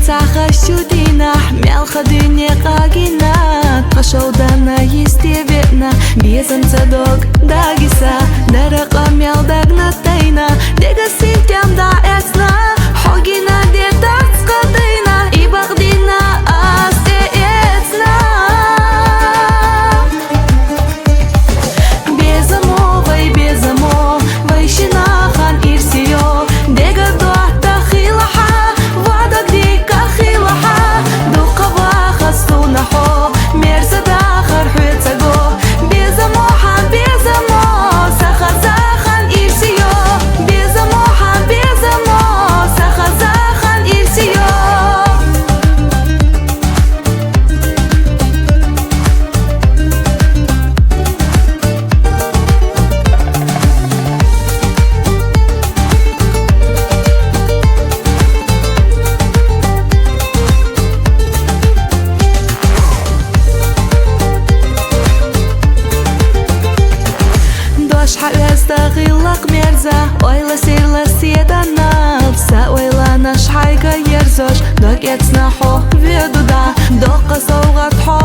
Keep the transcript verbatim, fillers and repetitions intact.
Сахаччу дийнахь мел ха дуьне къагийна, тха шовданна йисте веана, безамца дог дагийса, дара къамел дагна тайна, дега синтем дӀаэцна, хьо гина де тарц ха дайна, и бакъдийна аз тӀеэцна. Безамо вай, безамо, вай шийна хан ирсе йо, дега доттагӀа хилахь, вадаг дика хилахь, дукха вахас тунахьо, мерза дахар хьоьца го. Безамо хьан, безамо, са хаза хан ирсе йо, безамо хьан, безамо, са хаза хан ирсе йо. Дош хьаоьзда гӀиллакх мерза, ойла-сирла седанал, са ойланаш хьайга ерзаш, дог эцна хьо воьду дӀа, доккха совгӀат хьо